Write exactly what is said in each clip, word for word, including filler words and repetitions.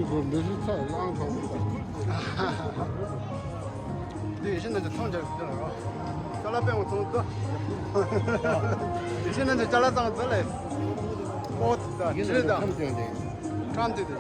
འདི་ཚོ་ཚ་ལང་ཐོག་འདི་ཡེ་ཤེས་ནང་གི་ཚོང་རྒྱག་ཟེར་རོ། ཅ་ལག་པད་མ་ཚོང་ཚོ། ཡེ་ཤེས་ནང་གི་ཅ་ལག་ཚང་ཚོ་ལས། ཨོ་ཙི་ད་ཁྲམ་དེ་དེ་ཁྲམ་དེ་དེ།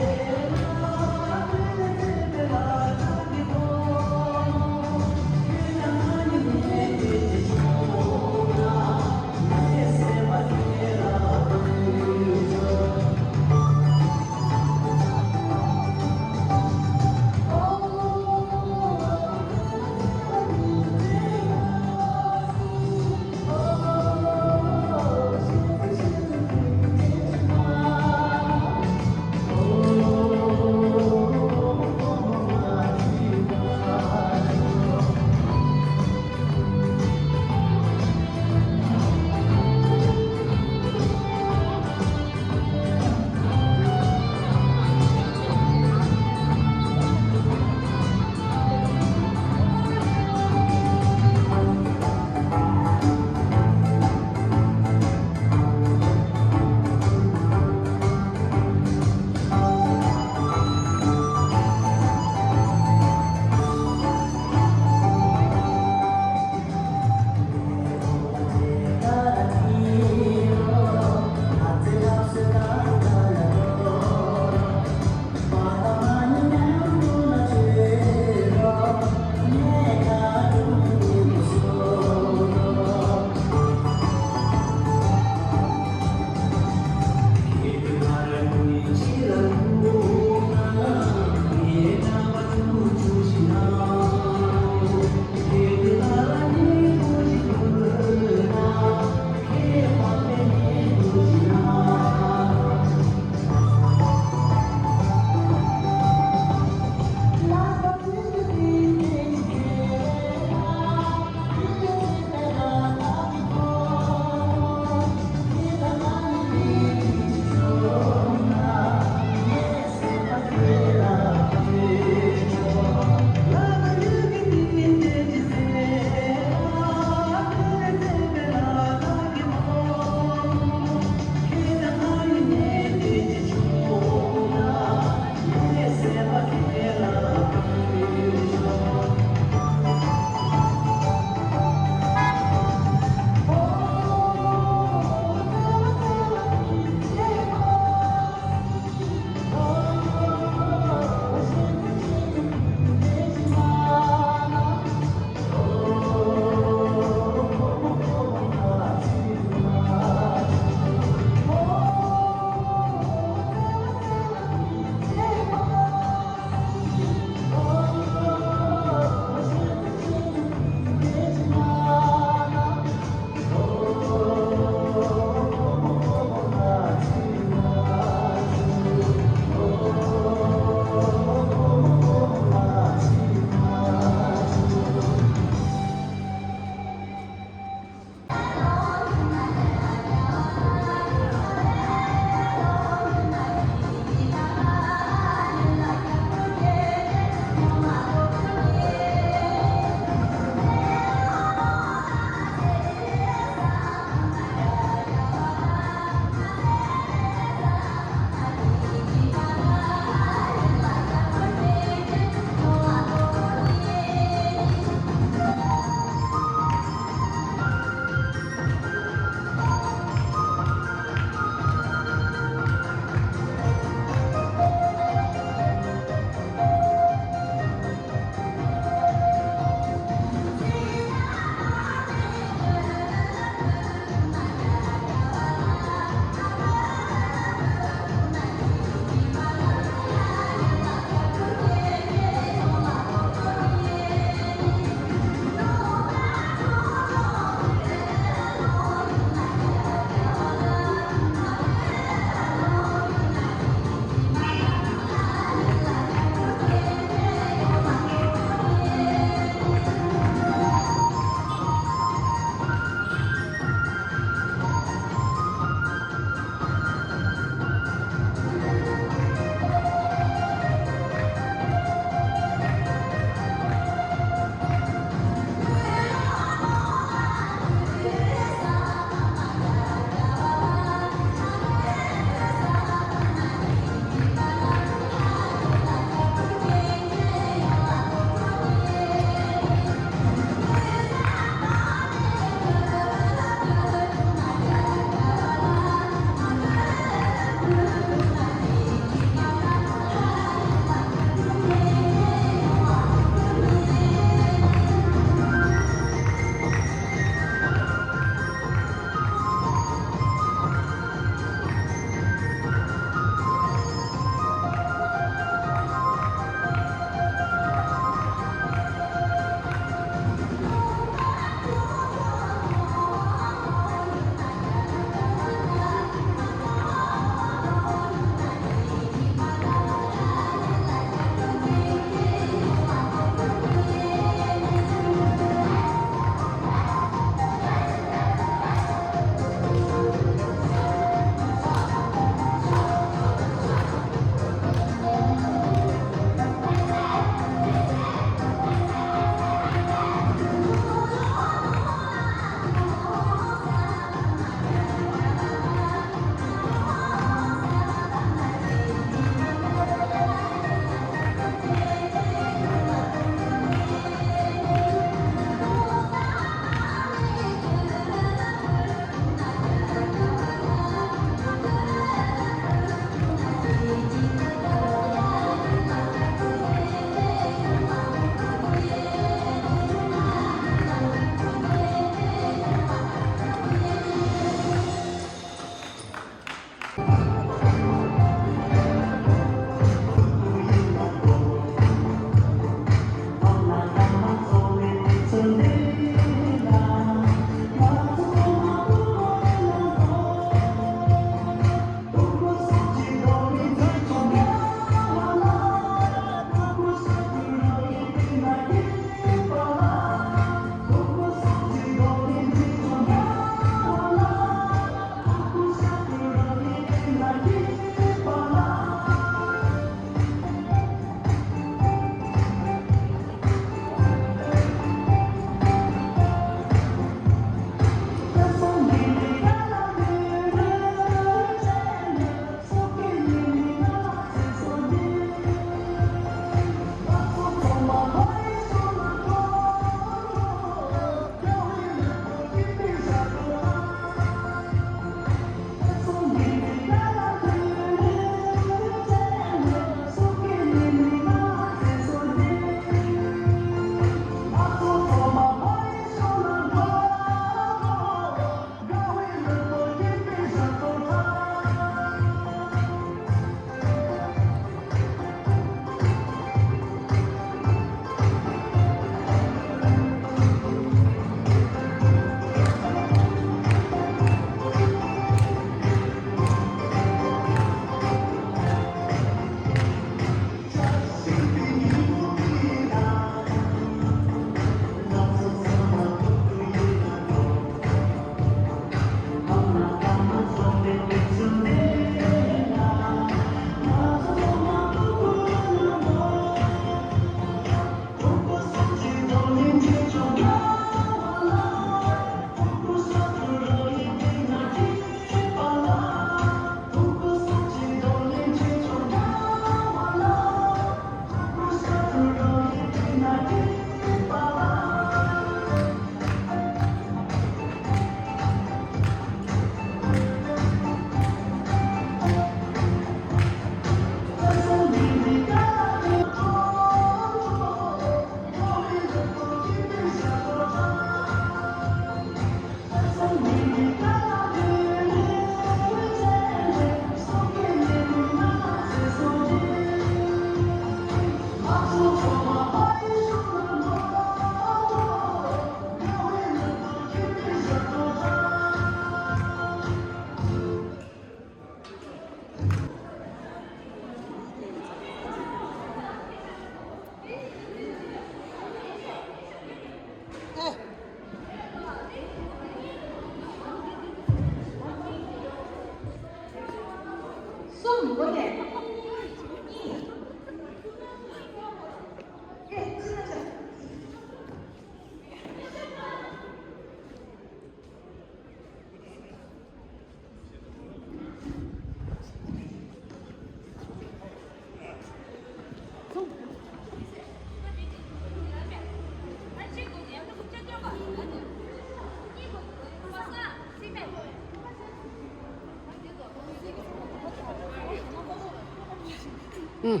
ཨུ།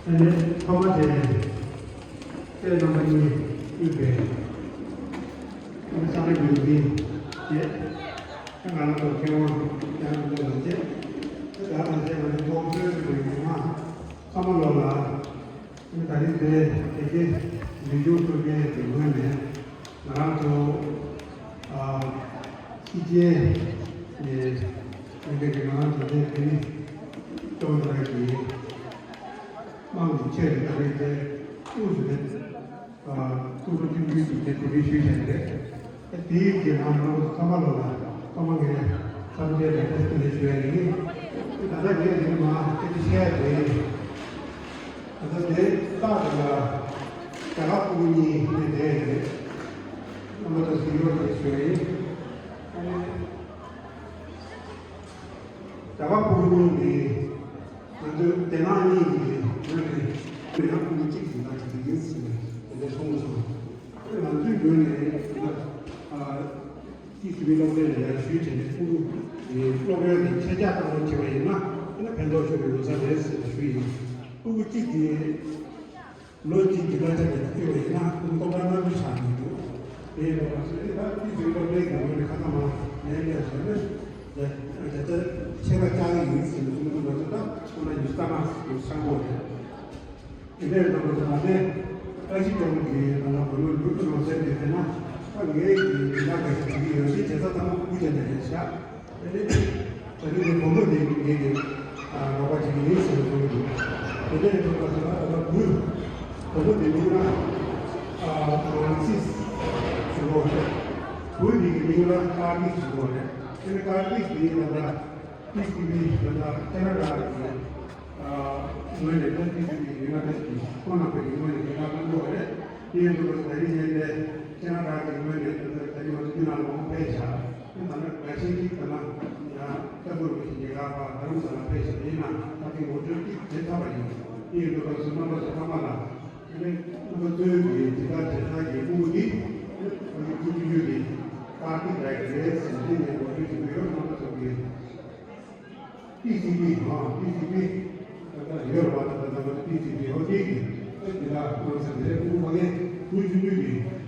ཨ་ནི་ཐོག་མ་དེ་སྐྱེས་རྣམ་པ་གཉིས་དབུས་པའི་ཨ་ནི་ས་གནས་འགོ་འཛིན་བཅས། ང་རང་ཚོ་མཁས་དབང་རྒྱ་ནག་མདོ་ལ་བཅས། ད་ལྟ་བཅས་ང་ཚོ་ཐོག་མཐའ་བར་གསུམ་གྱི་མི་མང་ཚང་མ་ལོག་ལ། ད་རིང་དེ་དེ་གའི་ལུས་སྦྱོང་ཐོག་རྒྱལ་གྱི་ངོས་ནས་ང་རང་ཚོ་ཨ་ཕྱི་རྒྱལ་ནས་ཡིན་པའི་གི་ང་རང་ཚོ་དེ་དེ་ནི་སྐྱོང་བརྡར་གྱི་དམངས་ཀྱི་ཆེད་དུ་ད་རིང་དེ་དངོས་སུ་དེ་ཨ་ཐུགས་སྤྲོ་མཐུན་འབུལ་གྱི་དེ་གོ་སྒྲིག་ཞུས་བྱས་རེད། དེའི་རྗེས་ལ་ང་ཚོ་ཚང་མ་ལོག་ལ་ཚང་མ་ངས་འཚམས་འདྲི་དང་བཀྲ་ཤིས་བདེ་ལེགས་ཞུ་ཡ་ཡིན། ད་ལྟ་ངས་འདི་ནས་མར་སྐད་ཆ་བཤད་ཡ་དེ་ད་ལྟ་དེ་རྟགས་དེ་ལ་རྒྱ་གར་ཕྲུ་གུ་གཉིས་ནས་བསྡད་ཡོད་རེད། རྣམ་པ་ཚོ་གཟིགས་རོགས་བྱེད་ཞུ་ཡ་ཡིན། རྒྱ་གར་ཕྲུ་གུ་གཉིས་ནི་ང་ཚོའི་རྒྱ་ནག་གཉིས་ཀྱི་ངོས་ནས་ཡང་ཕྲུ་གུ་གཅིག་གི་ནང་གི་ཡིན་ཟེར་ནས་དེ་འདྲ་གསུངས་སོང་། ང་ཚོའི་ངོས་ནས་ད་ལྟ་ཨ་ཏི་སི་བི་སློབ་གྲྭ་ལ་ཡར་ཞུས་བྱས་ནས་ཕྲུ་གུ་དེ་སློབ་ཡོན་དེ་ཁྱེད་ཅག་གཏོང་རོགས་བྱས་པ་ཡིན་ན་ཨ་ནི་ཕན་ཐོགས་ཤོར་བའི་ཡོང་ས་རེད་ཟེར་ནས་ཞུས་ཡིན། ཕྲུ་གུ་གཅིག་དེ་ལོ་གཅིག་གི་གླ་ཆ་དེ་ལ་བརྩིས་པ་ཡིན་ན་ཁོང་སློབ་གྲྭ་གནང་རྒྱུ་ཆགས་མི་འདུག་དེ་ཡིན་པ་ང་ཚོས་ད་དེ་བཞིན་སློབ་གྲྭའི་ངོས་ནས་ཁ་སང་མ་ནས་ནས་བཟོས་ནས་ད་ད་ཆད་པ་བཅག་གི་ཡིན་ཟེར་ནས་གསུངས་འདུག་ང་ཚོ་ད་ཁོང་ལ་ཉི་ཤུ་རྩ་ལྔ་ཡོད་ཆགས་པོ་རེད། དེ་འདྲའི་ལྟ་བུ་ད་ལྟའི་བཀྲ་ཤིས་ལྗོངས་ཀྱི་ད་ལྟ་བུ་ལོན་འབུལ་གྱི་ལོ་ཚད་དེ་ཟེར་ན་ད་ངས་ཀྱི་ཡིན་ན་ག་ཞིག་བྱེད་ཀྱི་ཡོད་ཅེས་བྱེད་ས་ཚང་མ་ཀུ་ཅན་དེ་རེད་ཤག་དེ་ནས་ད་རིང་གི་དགོང་དྲོ་དེ་ངེད་ཀྱི་རོགས་པ་ཅིག་ཡིན་ཟེར་ནས་གསུངས་འདུག་དེ་ནས་ཐོག་མ་ཟེར་ན་ད་ལྟ་བུ་དགོང་དྲོ་དེ་མིང་ལ་ཧྥ་རན་སིས་ཟེར་གོ་རེད། བུ་དེ་གི་མིང་ལ་ཀར་ཏིག་ཟེར་གོ་རེད། དེ་ནས་ཀར་ཏིག་དེ་ད་ལྟ་ཏི་སི་བི་ད་ལྟ་ཁེ་ན་ཌ་གི་ངོས་ནས་ད་ཏི་སི་བི་ཡུ་ནའི་ཊེཌ་སི་ཊེཊ་ཁོང་རྣམ་པའི་ངོས་ནས་དེ་ལྟར་གནང་དགོས་པ་རེད། དེ་ཡིན་དུས་ད་རིང་ངས་དེ་ཁེ་ན་ཌ་གི་ངོས་ནས་ད་ད་རིང་ང་ཚོ་འདི་ནང་ལ་མང་པོ་ཕེབས་བཞག་དེ་ད་ནི་འགའ་ཤས་ཀྱིས་ད་ནི་ཡང་སྐྱབས་མགོན་རིན་པོ་ཆེ་རྒྱ་གར་བ་རྡ་རམ་ས་ལ་ཕེབས་བཞག་ཡིན་ན་ད་དེ་ངོ་སྤྲོད་ཅིག་བྱེད་ཐུབ་པ་ཡིན། དེ་ཡིན་དུས་ད་ཚོ་རྣམ་པ་ཚོ་ཚང་མ་ལ་དེ་ནི་རྣམ་པ་ཚོའི་གི་དེ་ལྟར་བྱེད་སྟངས་ཀྱི་དབུ་འདི་ཁོ་ཚོ་ཀུན་སྤྱོད་ཀྱི་ཀར་ཏིག་རེད་ཟེར་ནས་དེ་ནས་ངོ་སྤྲོད་བྱེད་ཀྱི་ཡོད། རྣམ་པ་ཚོ་གི་ཏི་སི་བི་ཨ་ཏི་སི་བི་ད་ལྟ་ཡོད་རེད་པ། ད་ལྟ་ང་ཚོ་ཏི་སི་བི་ཨོ་དེ་གི་ཨེ་འདི་ལ་དམངས་སེམས་དེ་དབུ་མ་ངས་དུས་རྒྱུན་དུ་གི་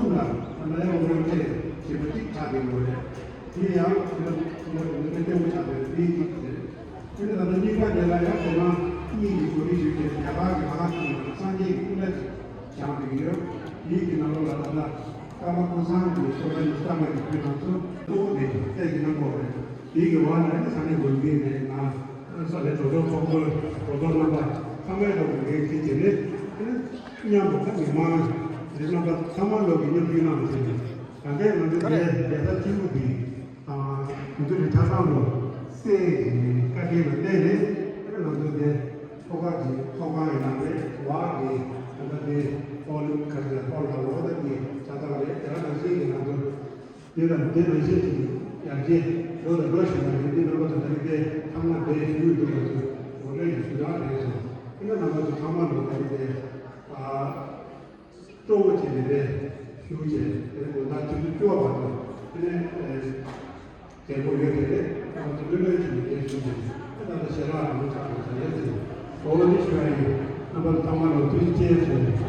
གསུམ་ལ་ད་ལྟ་ཡང་ངོ་སྤྲོད་བྱེད་པ་གཅིག་ཆགས་ཀྱི་ཡོད་རེད། དེ་ཡང་དེ་ལ་དེ་ལ་དེ་ལ་བརྟན་པོ་ཆགས་པའི་དེའི་གཅིག་རེད། དེ་ནས་ད་ལྟ་གཉིས་པ་དེ་ལ་ཡང་དེ་ན་གཉིས་ཀྱི་གོ་སྒྲིག་ཞུས་ཏེ་རྒྱ་གར་གྱི་ལྷ་ཁང་ཆེན་མོ་ལ་སངས་རྒྱས་ཀྱི་སྐུ་འདྲ་ཅིག་བཞེངས་བསྡད་ཀྱི་ཡོད། དེའི་གི་ནང་ལོགས་ལ་ད་ལྟ་ཀརྨ་ཀུན་བཟང་གི་ཆོས་ར་ནི་ས་མ་གི་ཁུལ་ནང་ཚོ་གཙོ་བོ་དེ་གཏེར་གྱི་གནང་སྒོ་རེད། དེའི་གི་བར་ལ་ནི་ས་གནས་དགོན་སྡེ་ནས་ང་ས་ལས་གྲོས་ཚོགས་ཚོགས་གཙོ་གྲོས་ཚོགས་རྣམ་པ་ཚང་མའི་ཐོག་གི་འགན་འཁྱེར་བྱས་ནས་མཉམ་དུ་ཁ་མི་མང་རེ་རྣམ་པ་ཚང་མ་ལོག་གི་མཉམ་ཞུགས་གནང་བ་བྱས་ནས་ད་ལྟའི་ང་ཚོའི་རྒྱལ་རྒྱལ་ས་སྤྱི་བོ་འདི་ང་ཚོ་རི་ཁྲ་ཚང་དུ་སྲས་ཀྱི་བཀའ་དྲིན་ལ་བརྟེན་ནས་ང་ཚོ་འདི་ལྷོ་ཁ་གི་ཚོགས་ཁང་ཡིན་ན་རེད། བར་གྱི་ད་ལྟ་འདི་ཧོལ་ག་ཚོད་ཧོལ་ལ་ལོ་ད་འདི་ཆ་ཚང་རེད། དེ་ལ་ནང་བཞིན་གྱི་ང་ཚོ་དེ་ལ་དེ་ནང་བཞིན་གྱི་ཡར་རྒྱས་འགྲོ་དང་འགྲོ་བཞིན་པ་རེད། འདི་རྣམ་པ་ཚོ་ད་རེས་དེ་ཚང་མ་དེ་ཞུ་ཡི་འདུག་ང་ཚོ་ངོ་སྤྲོད་ཀྱི་ཞུ་ཡག་རེད་སོང་། དེ་ནས་རྣམ་པ་ཚོ་ཚང་མ་ལོ་ད་རེས་དེ་ཨ། སྤྲོ་བོ་བྱས་ནས་རེད་ཞུ་བྱས། དེ་ནས་དགོང་དག་ཆུ་ཚོད་བཅུ་པ་བར་དུ་དེ་ནས་ཨེ་མཛད་སྒོ་ཡོད་རེད། རེད་ང་ཚོ་ལྷོད་ལྷོད་བྱས་ནས་རེད་ཞུ་བྱས། ཨེ་ད་ལྟ་ཞལ་ལག་རང་ཆགས་པ་བྱ་ཡས་ཟེར་གོ་ལོ་ནི་ཞུ་ཡ་ཡིན། རྣམ་པ་ཚང་མ་ལ་ཐུགས་རྗེ་ཆེ་ཞུ།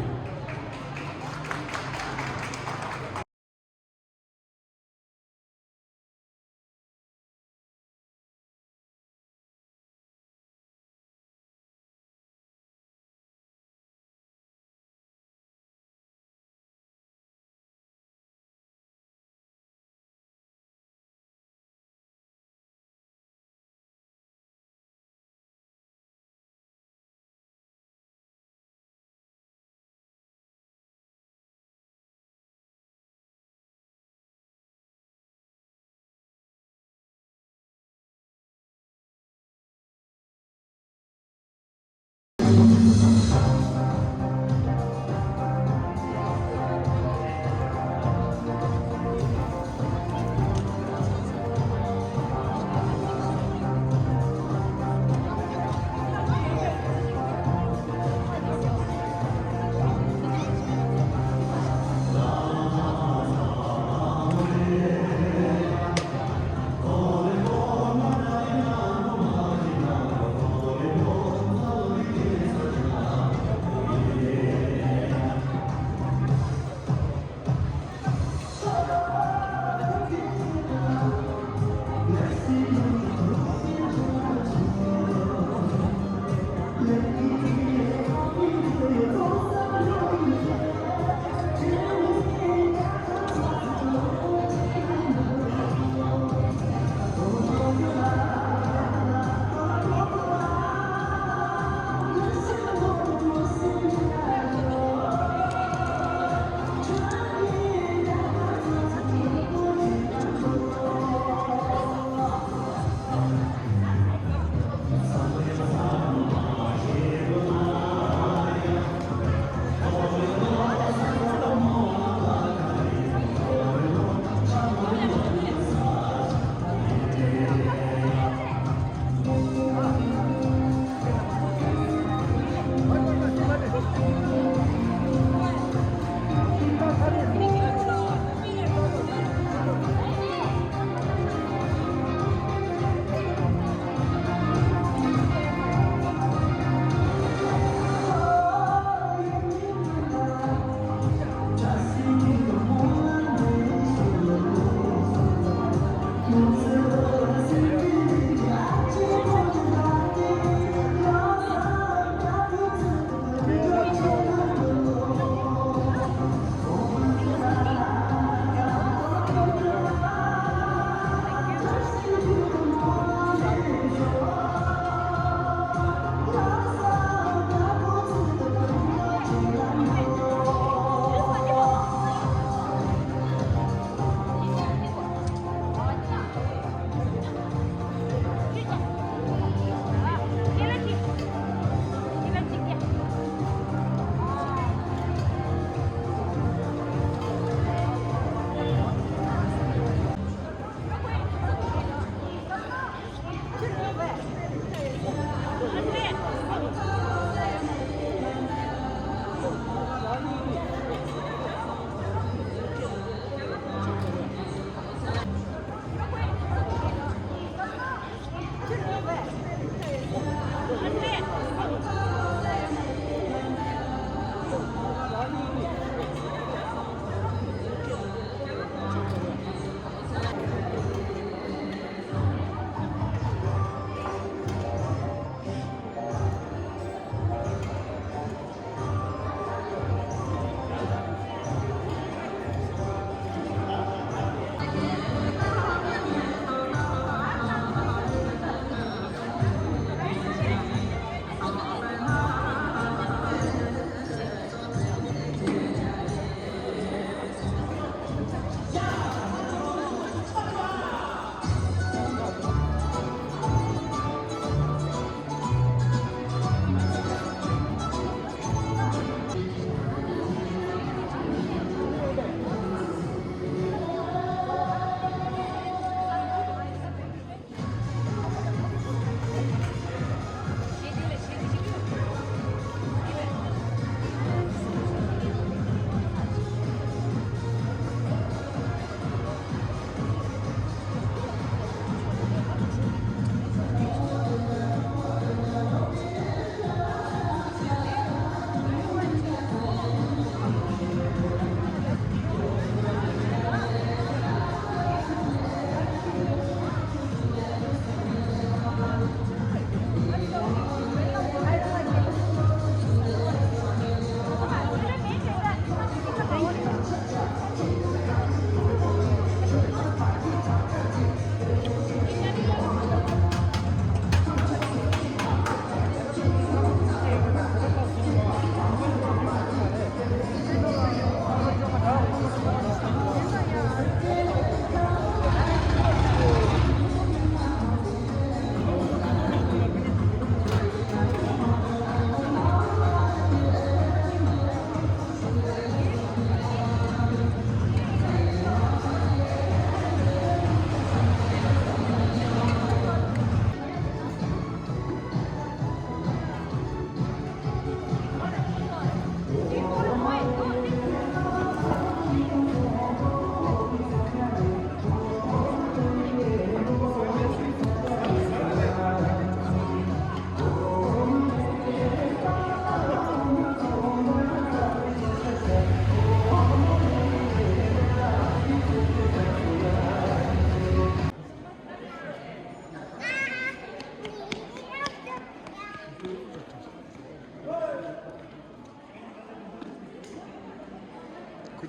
ཁུ་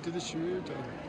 དེ་དེ་ཞུ་ཡོད་ད།